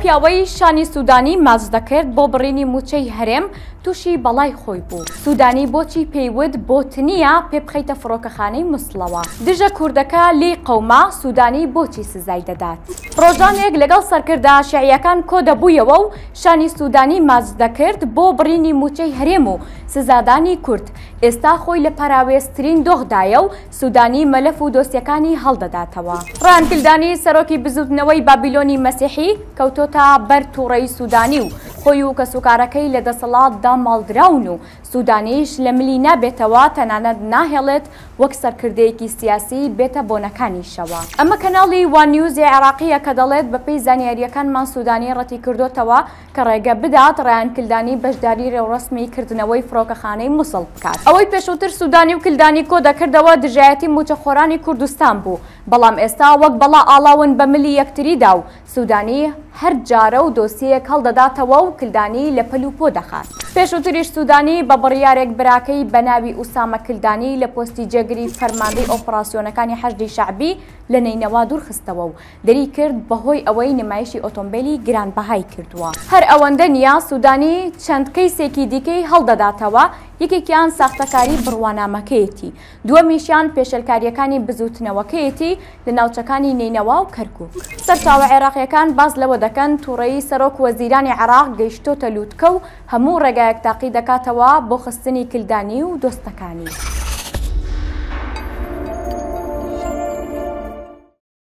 پیاوەی شانی سودانی ماچ دەکرد بۆ بڕینی مووچەی هەرێم تووشی بەڵای خۆی بوو. سودانی بۆچی پێی وت بۆت نییە پێ بخەیتە فڕۆکەخانەی موسڵەوە؟ دژە کوردەکە لێی قەوما، سودانی بۆچی سزای دەدات؟ ڕۆژانێک لەگەڵ سەرکردە شیعیەکان کۆدەبوویەوە و شانی سودانی ماچ دەکرد بۆ بڕینی مووچەی هەرێم و سزادانی کورد، ئێستا خۆی لە پەراوێزترین دۆخدایە و سودانی مەلەف و دۆسیەکانی هەڵدەداتەوە. ڕایان کلدانی سەرۆکی بزوتنەوەی بابیلۆنی مەسیحی کەوتۆتە بەر توڕەیی سودانی و خۆی و کەسوکارەکەی لە دەسەڵات داماڵدراون و سودانیش لە ملی نابێتەوە تەنانەت ناهێڵێت وەک سەرکردەیەکی سیاسی بێتە بۆنەکانیشەوە. ئەمە کەناڵی وان نیوزی عێراقییە کە دەڵێت بەپێی زانیارییەکانمان سودانی ڕەتیکردۆتەوە کە ڕێگە بدات ڕەیان کلدانی بەشداری ڕێوڕەسمی کردنەوەی فڕۆکەخانەی موسڵ بکات. ئەوەی پێشووتر سودانی و کلدانی کۆدەکردەوە دژایەتی مووچەخۆرانی کوردستان بوو، بەڵام ئێستا وەک بەڵا ئاڵاون بە ملی یەکتریدا و سودانی هەر جارە و دۆسیەیەک هەڵدەداتەوە و کلدانی لە پەل و پۆ دەخات. پێشووتریش سودانی بە بڕیارێک براکەی بە ناوی ئوسامە کلدانی لە پۆستی جێگری فەرماندەی ئۆپڕاسیۆنەکانی حەشدی شەعبی لە نەینەوا دوورخستەوە و دەریکرد بەهۆی ئەوەی نمایشی ئۆتۆمبێلی گرانبەهای کردووە. هەر ئەوەندە نییە، سودانی چەند کەیسێکی دیکەی هەڵدەداتەوە، یەکێکیان ساختەکاری بڕوانامەکەیەتی، دووەمیشیان پێشێلکارییەکانی بزووتنەوەکەیەتی لە ناوچەکانی نەینەوا و کەرکوک. سەرچاوە عێراقییەکان باس لەوە دەکەن، توڕەیی سەرۆک وەزیرانی عێراق گەیشتۆتە لوتکە و هەموو ڕێگایەک تاقی دەکاتەوە بۆ خستنی کلدانی و دۆستەکانی.